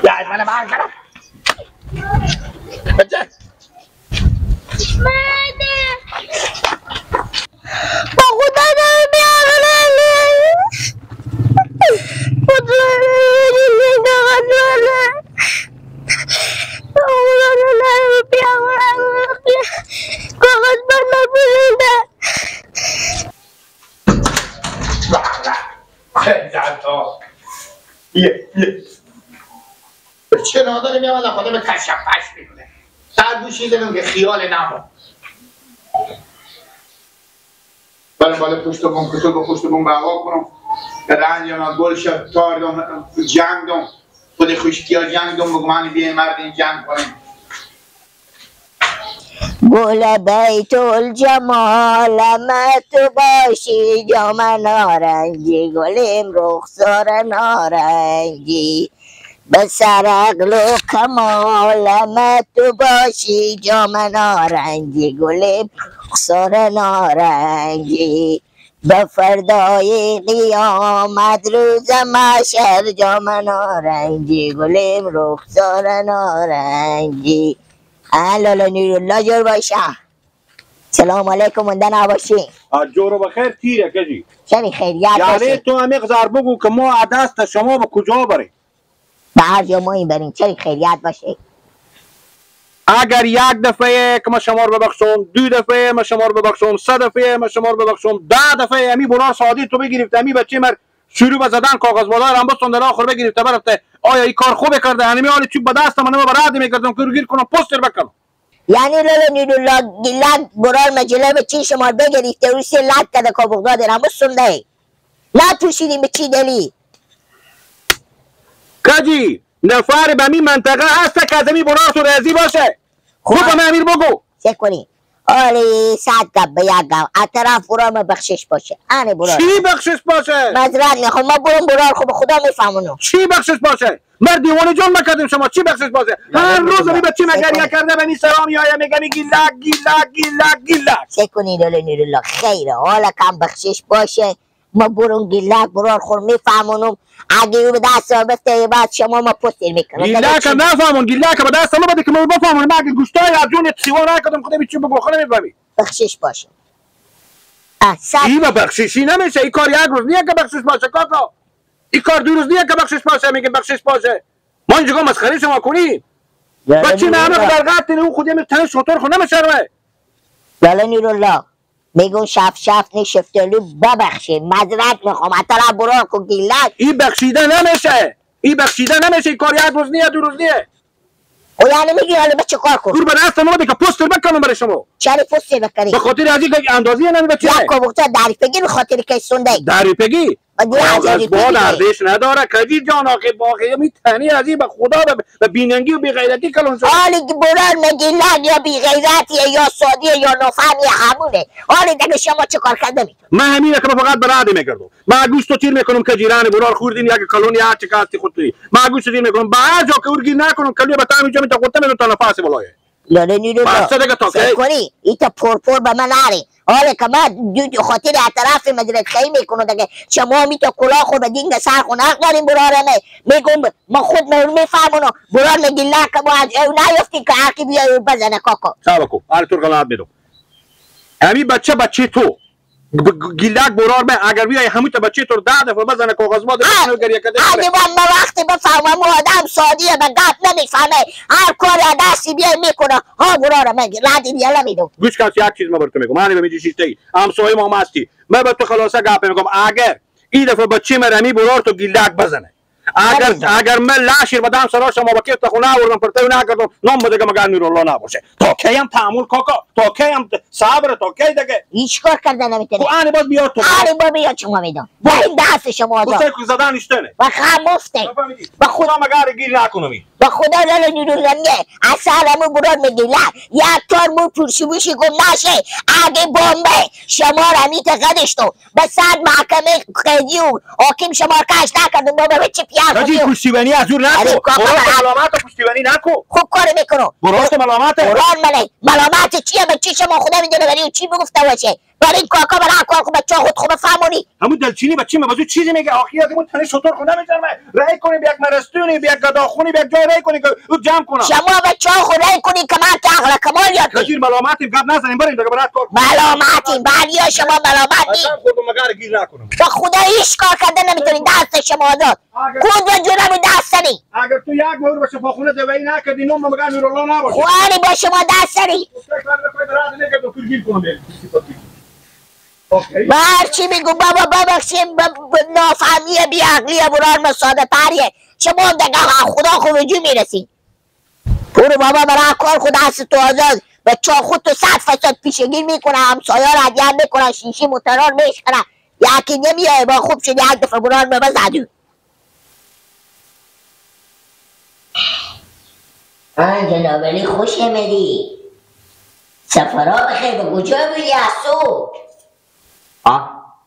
یا من برگردم بچه ماده با خدا دارم بیاغلم چرا داره میامد خدا به تشفش میکنه سرگوشی زدم که خیال نمو برم بالا پشت بوم کتو به پشت بوم بقا کنم رنج من گل شد تار دم جنگ دم خود خشکی ها جنگ دم بگو من بیاین مرد این جنگ کنیم. گل بیت الجمال ما تو باشی جام نارنجی گلیم رخسار نارنجی به سر عقل و کمال ما تو باشی جام نارنجی گلیم رخسار نارنجی به فردای قیامت روز محشر جام نارنجی گلیم رخسار نارنجی. لالا نورالله جور باشه. سلام علیکم مونده نباشی. جور بخیر تیره کجی چمی خیریت باشه. یعنی تو همی قدر بگو که ما دست شما به کجا بریم؟ به هر جا ما این بریم. چمی خیریت باشه. اگر یک دفعه که ما شما رو ببخشم، دو دفعه ما شما رو ببخشم، سه دفعه ما شما رو ببخشم، 10 دفعه همی بنار سعادی تو بگیرفت همی بچه مر شروع به زدن کاغذ بالا رو هم بستون در آخر بگیرفته برفته. آیا این کار خوب کرده؟ هنمی حال چوب به دست من برد میکردم که رو گیر کنم پوستر بکنم. یعنی لالا نورالله گلک برار مجله به چی شما بگرفته روسی لک کرده کابوغداد رو بستون نه پوشیدیم به چی دلی؟ کجی نفر به می منطقه هست که از می برار تو راضی باشه. خوب به امیر بگو. چه کنی؟ آره 100 گپ به یک گپ اطراف برار ما بخشش باشه. آره برار چی بخشش باشه؟ مزرعت میخوام ما برم برار خب خدا میفهمونم. چی بخشش باشه؟ مرد دیوانه جان نکردیم شما چی بخشش باشه؟ هر روز می بچه مگریه کرده به می سلام یا میگه می گیلک گیلک گیلک گیلک. چه کنی لالا نورالله؟ خیره حالا کم بخشش باشه ما برون گیلک برار خور میفهمونم. اگه او به دست ما بفته بعد شما ما پوستر میکنم. گیلک هم نفهمون گیلک به دست ما بده که ما بفهمونم. اگه گوشتای از جون سیوا نکردم خدا چی بگو خدا میفهمی. بخشش باشه. این به بخششی نمیشه. این کار یک روز نیه که بخشش باشه کاکا. این کار دو روز نیه که بخشش باشه. میگه بخشش باشه ما اینجا مسخره شما کنیم. بچه نه همه در قتل اون خودی تن شطور خو نمیشرمه. لالا نورالله میگم شف شف نشفتالو ببخشید معذرت میخوام اطلاع برار کن گیلک. این بخشیده نمیشه. این بخشیده نمیشه. این کار یک روز نیه دو روز نیه. و یعنی میگی حالا بچه کار کن؟ دور به دست ما بده که پوستر بکنم برای شما. چرا پوستر بکنی؟ به خاطر از اینکه اندازی نمی بچه. یک کوبوکتا دریپگی به خاطر که سونده. دریپگی؟ از بال ارزش نداره کدی جان آخه باقی میتنی از این به خدا به بیننگی و بی غیرتی کلون شد. حالی برار میگی لن یا بی غیرتیه یا سادیه یا نفهمیه همونه. حالی دیگه شما چه کار کرده میتونی؟ من همینه که فقط براد میکردم. من گوشت تیر میکنم که جیران برار خوردین یک کلون یا چه کاستی خود توی. من گوشت تیر میکنم بعد جا که ورگی نکنم کلی به تعم اینجا تا خودم تا نفس بالای. لاله نیرو کنی ای تا پرپر به من نری. حالا که من خاطر اطراف مدرک خیلی میکنم دیگه شما می تا کلاه خود به دینگ سر خو نق داریم برارمه میگم ما خود میفهمونم برار میگی لک ما از او نیفتی که عقی بیای بزنه کاکا. صبر کن حالا تو غلط میدم. همی بچه بچه تو گیلک برار به اگر بیای همون تا بچه تو 10 دفعه بزنه کاغذ باد بزنه گریه کرده. اگه من وقتی بفهمم آدم سادیه به گپ نمیفهمه هر کاری دستی بیای میکنه ها برار من ردی بیا نمیدم. گوش کن یک چیز من برات میگم. من به میگی شیشتگی همسایه ما هستی من به تو خلاصه گپ میگم. اگر این دفعه بچه من رمی برار تو گیلک بزنه اگر من لاشیر بدم سرا شما با کیف خونه آوردم پرتو نکردم نام بده مگر نورالله نباشه. تا کی هم تحمل کاکا تا کی هم صبر تا کی دیگه هیچ کار کردن نمیتونی. خب آنی باز بیاد تو آنی با بیاد شما میدم این دست شما داد بس زدن اشتنه و مفته با خدا مگر گیر نکنم با خدا لالا نورالله نه اصلا همون برار میگی نه یک تار مو پرشبوشی گم نشه. اگه بمبه شما را میتقدش تو به صد محکمه قیدی و حاکم شما کش نکردم بابا چه حاجی پشتیبانی از دور نکن. ملامت پشتیبانی نکن. خوب کار میکنم. برات ملامت. برات ملامت چیه؟ به چی شما خدا میدونه ولی چی بگفته باشه. برای کاکا برای کار خود بچه خود خوب فهمونی همون دلچینی بچه ما بازو چیزی میگه آخی از اون تنه شطور خونه میزنم رای کنیم یک مرستونی یک گداخونی یک جای رای کنیم که او جمع کنم شما بچه خود رای کنیم که من که عقل کمال یاد کثیر ملامتیم گپ نزنیم بریم دیگه برات کار ملامتیم بعدیا شما ملامتیم خود مگر گیر نکنم با خدا هیچ کار کرده نمیتونی دست شما داد خود و جونم دست نی اگر تو یک مور به شفاخونه دوایی نکردی نوم مگر نورالله نباشه خوانی با شما دست نی هرچی میگو بابا ببخشیم نافهمیه بیعقلیه بران ساده تریه شما دیگه خدا خوب جو میرسی برو بابا برای کار خود دست تو آزاد بچه خود تو صد فساد پیشگیر میکنه همسایه را ادیان میکنه شیشی موتران میشکنه یکی نمیای با خوب شد یک دفعه بران به بزدو آن جناب علی خوش آمدی سفرها بخیر به کجا بودی از صبح؟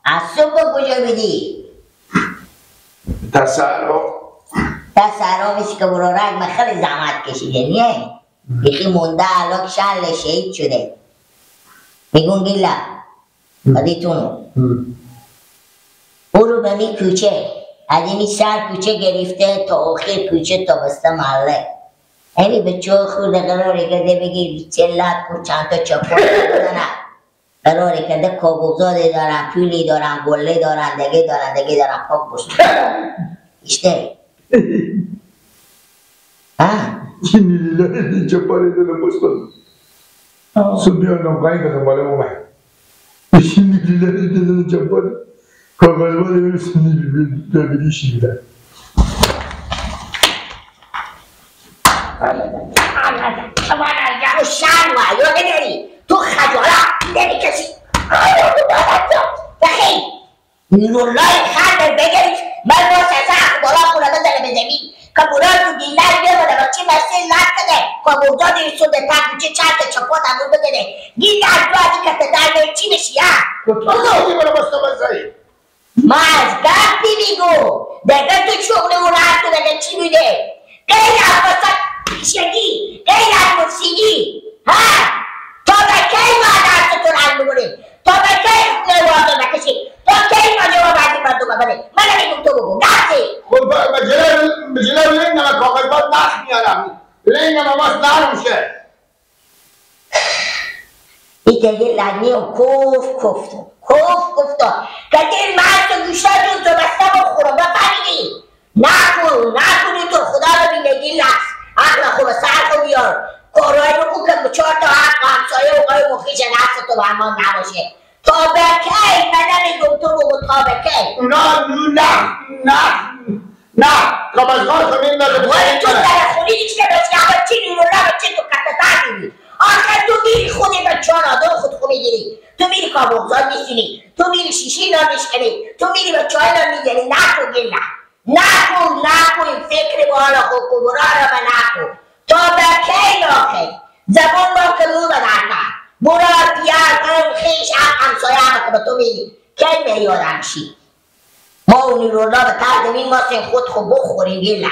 از صبح به کجا بودی؟ تصرف میشه که برارک من خیلی زحمت کشیده نیه؟ یکی مونده الان شل شهید شده میگون گیلا قدیتونو برو به می کوچه از اینی سر کوچه گرفته تا آخر کوچه تا بسته محله اینی به چه خورده قراره کرده بگی چه لط کن چند تا چپا بزنه قراره کرده کابوزاده دارن پولی دارن گله دارن دیگه دارن دیگه دارن پاک باشن اشته ها چپاره دارم بستان صبح بیان قایی کردم بالا اومد لیلا چپاره کاغذ بالا ببینی شیرن شرم و حیا نداری تو خجالت نمیکشی بخیر نورالله خر بگیری من باش از حق بالا خونه بزنه به زمین که برای تو گیلر بیامده بچه مسیح لط کده که برداد سوده تک چه چند تا چپات همون بزنه گیلر تو از این کت در چی بشی ها؟ ما از گپی میگو دیگه تو شغل اون هر تو دیگه چی بوده غیر از واسه پیشگی غیر از موسیقی ها تا به کی ما دست تو رنگ بکنیم تا به کی نوازه بکشی تا کی ما جواب از این مردم بده من نمیگم تو بگو گفتی خب به جلو لنگم کاغذ باز نخ میارم لنگم باز نرم شه ایته یه لگنی و کف کفت کف کفت که دل مرد گوشتون تو بسته بخورم بفهمیدی نکن نکنی تو خدا رو بینگی لحظ عقل خوب سر خو بیار کارهای رو بکن چهار تا حق همسایه و قای مخیش دست تو برمان نباشه تا به کی من نمیگم تو بگو تا به کی نه نه نه نه کابزگار خو میندازه ولی تو در خونی نیست که بچه اول چی نورو نه بچه تو کتتر میبی آخر تو میری خود بچه ها آدم خود خو میگیری تو میری کابوزاد میسونی تو میری شیشی اینا میشکنی تو میری بچه ها اینا میگیری نکن گله نکن نکن این فکر بالا خود کبرا را به نکن تا به کی ناخی زبان را که رو به در برار پیار قوم خیش حق همسایه همه که به تو میگی کی میری آدم شی ما اونی رو به تر زمین ما خود خود بخوریم گله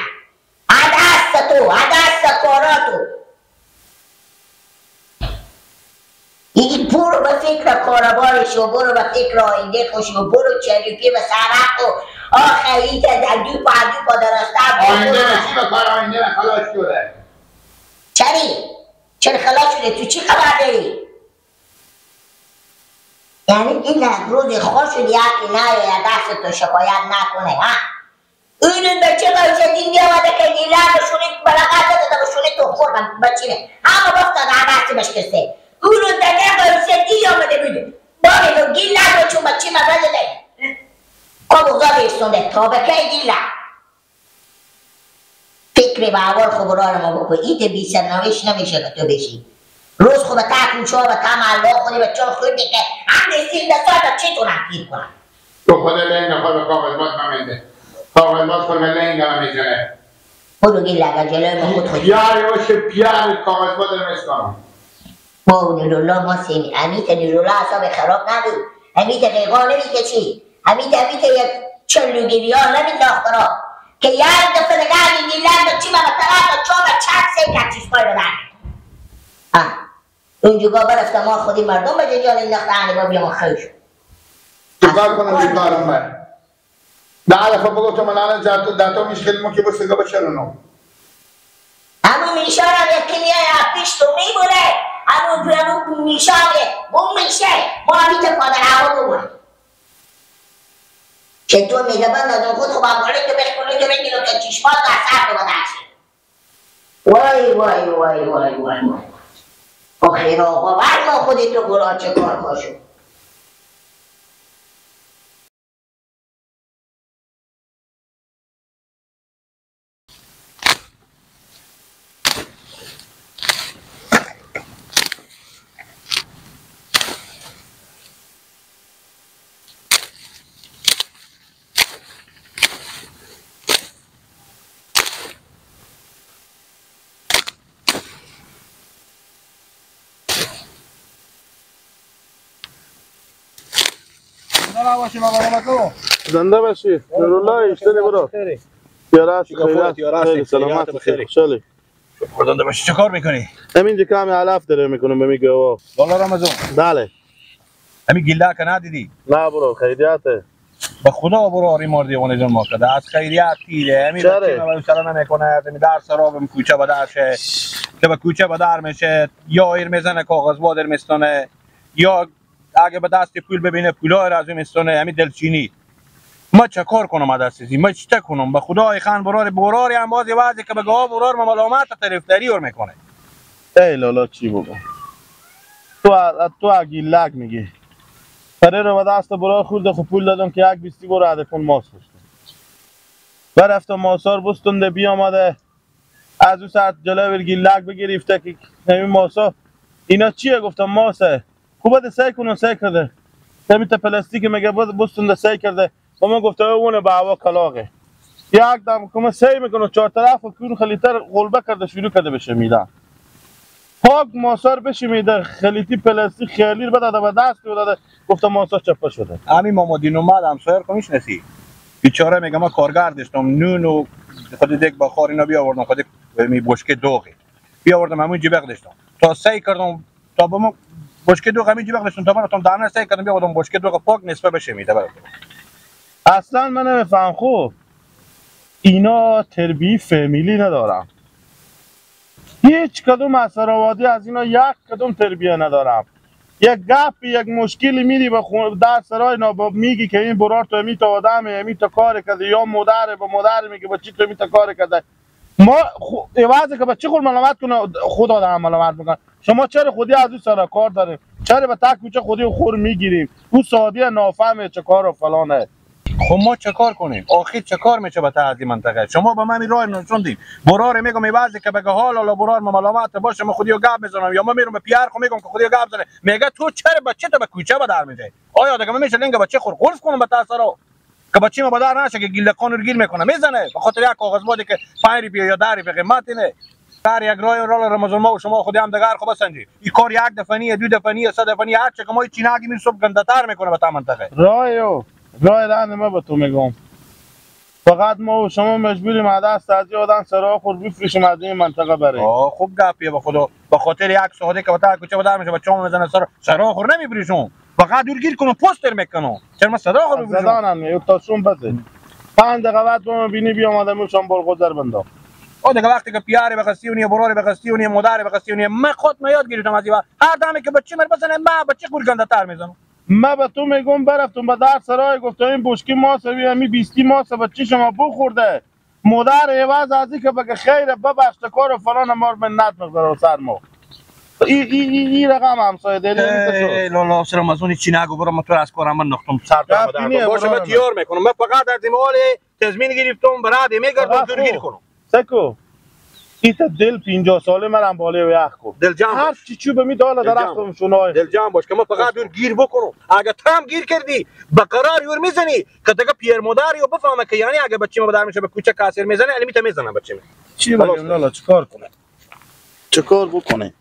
عدست تو عدست کاراتو دیگه برو به فکر کاربارش و برو به فکر آینده خوش و برو چریپی و سرق و آخه این که در دو پا دو پا درسته آینده چی به کار آینده خلاص شده چری؟ چرا خلاص شده؟ تو چی خبر داری؟ یعنی این روز خوش شد یکی نه یا دست تو شکایت نکنه ها اینو بچه باشه دین بیامده که گیره بشونه بلغت داده بشونه تو خوردم بچینه همه بفتاد دست بشکسته اونو دیگه باشه دی آمده بوده بابا گیل نگو چون بچه ما بزنه کابوزا بیستونده تا به کی گیل فکر به اول خوب را ما بکن ایت بی سرنوشت نمیشه که تو بشی روز خوب تا کوچه و تا محله خودی بچه خود که هم دستین دستای بچه تو نکیر کنم تو خود لنگ خود کاغذ باز نمیده کاغذ باز خود لنگ هم میزنه برو گیل اگر جلوی ما خود خود پیاری باشه پیاری کاغذ باز نمیزنم ما نورالله ما سیمی امیت نورالله اصاب خراب نبود امیت قیقا نمیکشی امیت یک چلوگیری ها نمینداخت را که یک دفعه دیگه همین گیلن به چی به طرف چا و چک سه کچیش پای بدن اونجا برفتم ما خودی مردم به جنجال انداخته با بیام خیلی شد. چکار کنم بیکارم بر ده دفعه بگفتم من الان داتا میشکل مو که بسگه بچرونم همون میشارم یکی میای پیش تو میبره همون میشاره بوم میشه ما همیت پادر هوا ببره که تو میگه بند خود خب امولی تو بخونی تو بگیرو که چشمات اثر تو بدرشه. وای وای وای وای وای وای آخیر آقا بر ما خودی تو گراه چه کار باشو. زنده باشی نورالله اشتری برو یاراست خیلی سلامت بخیر خوشحالی زنده باشی. چه کار میکنی؟ همینجا کمی علف داره میکنم به میگه والا رمضان. بله همین گله که ندیدی؟ نه برو خیریته به خدا برو آری مار دیوانه جان ما کرده از خیریت تیره همین بچه ما سلام نمیکنه همین در سراب کوچه به در شه که به کوچه به در میشه یا ایر میزنه کاغذ بادر میستونه یا اگه به دست پول ببینه پولا را از میستونه همین دلچینی. ما چه کار کنم از دست ما چه کنم به خدای خان برار برار هم بازی وضعی که به گاه برار ما ملامت طرفداری ور میکنه. ای لالا چی بگم تو اگه لگ میگی پره رو به دست برار خورده خب پول دادم که یک بیستی برو عدفون ماس بستن برفتم ماسار بستنده بیامده از او ساعت جلوی گیلک بگرفته که همین ماسا اینا چیه؟ گفتم ماسه. خوب بده سعی کنم سعی کرده همین تا پلاستیک میگه بستنده سعی کرده و من گفته اونه به هوا کلاغه یک دم که من سعی میکنم چهار طرف و کون خلیتر غلبه کرده شروع کرده بشه میدن پاک ماسار بشه میده خلیتی پلاستیک خیالی رو بده به دست داده گفتم ماسا چپه شده. همین ماما دین اومد همسایه رو میشناسی بیچاره میگه ما کارگر داشتم نون و خود دیگ بخار اینا بیاوردم خود می بشکه دوغی بیاوردم همون جیب داشتم تا سعی کردم تا به ما بشکه دوغ همین جیب داشتم تا من رفتم دهنه سعی کردم بیاوردم بشکه دوغ پاک نصفه بشه میده برات. اصلا من نمیفهم خوب اینا تربیه فامیلی ندارم هیچ کدوم از سراوادی از اینا یک کدوم تربیه ندارم. یک گپ یک مشکلی میری به در سرای ناباب میگی که این برار تو می تا آدمه می تا کار کرده یا مادر به مادر میگه بچی تو می تا کار کرده. ما عوض که بچه خود ملامت کنه خود آدم ملامت میکنه. شما چرا خودی از او سر کار داره؟ چرا به تک کوچه خودی خور میگیریم؟ او سادی نافهمه چه کار و فلانه. خب ما چه کار کنیم؟ آخر چه کار میشه به از این منطقه؟ شما به من راه نشوندین. برار میگم بعضی که بگه حالا لا برار ما ملامت باشه من خودیو گپ میزنم یا ما میرم به پیار خو میگم که خودیو گپ زنه میگه تو چرا بچه تو به کوچه به در میدی؟ آیا دیگه من میشه لنگ بچه خور قلف کنم به تاثرو که بچه ما به در نشه که گله قانون گیر میکنه میزنه به خاطر یک کاغذ بادی که 5 روپیه یا 10 روپیه قیمت اینه. کار یک راه راه رمضان ما و شما خودی هم دگر خو بسنجی. این کار یک دفعه نیه دو دفعه نیه سه دفعه نیه هر چه که ما چی نگیم صبح گنده‌تر میکنه به تا منطقه. راه راه رند ما به تو میگم فقط ما و شما مجبوریم از دست از یه آدم سرا خور بفروشیم از این منطقه بریم. آه خوب گپیه به خدا به خاطر یک ساده که با کوچه بدر میشه بچه‌ها میزنه سرا خور نمیبریشون فقط دورگیر کنم پوستر میکنم چرا ما صدا خور بفروشم زدانم یه تاشون بزن 5 دقیقه بعد ما بینی بیام آدمشون برگذر بندم. او دیگه وقتی که پیاره بخستی و براره بخستی و مادر بخستی و من خود ما یاد گرفتم از این هر دمی که بچه مر بزنه ما بچه خور گنده‌تر میزنم. ما به تو میگم برفتم به در سرای گفتم این بشکی ماسه همی بیستی ماسه بچه شما بخورده مادر عوض از این که بگه خیر ببخش کار و فلان ما رو منت میگذاره سر ما ای ای ای ای رقم همسایه دلی ای لالا سر رمضان چی نگو برو من تو از کارم من نختم سر تا باشه من تیار میکنم من فقط از این تضمین گرفتم برای میگردم تو گیر کنم سکو ایت دل 50 ساله منم بالای و یخ کن دل جمع هر چی چوب می داله درختم شونای دل جمع باش که ما فقط دور گیر بکنم اگه تام گیر کردی به قرار یور میزنی که دیگه پیر مادر یو بفهمه که یعنی اگه بچه ما بدر میشه به کوچه کاسر میزنه علی میته میزنه بچه می چی بگم لالا چیکار کنه چیکار بکنه.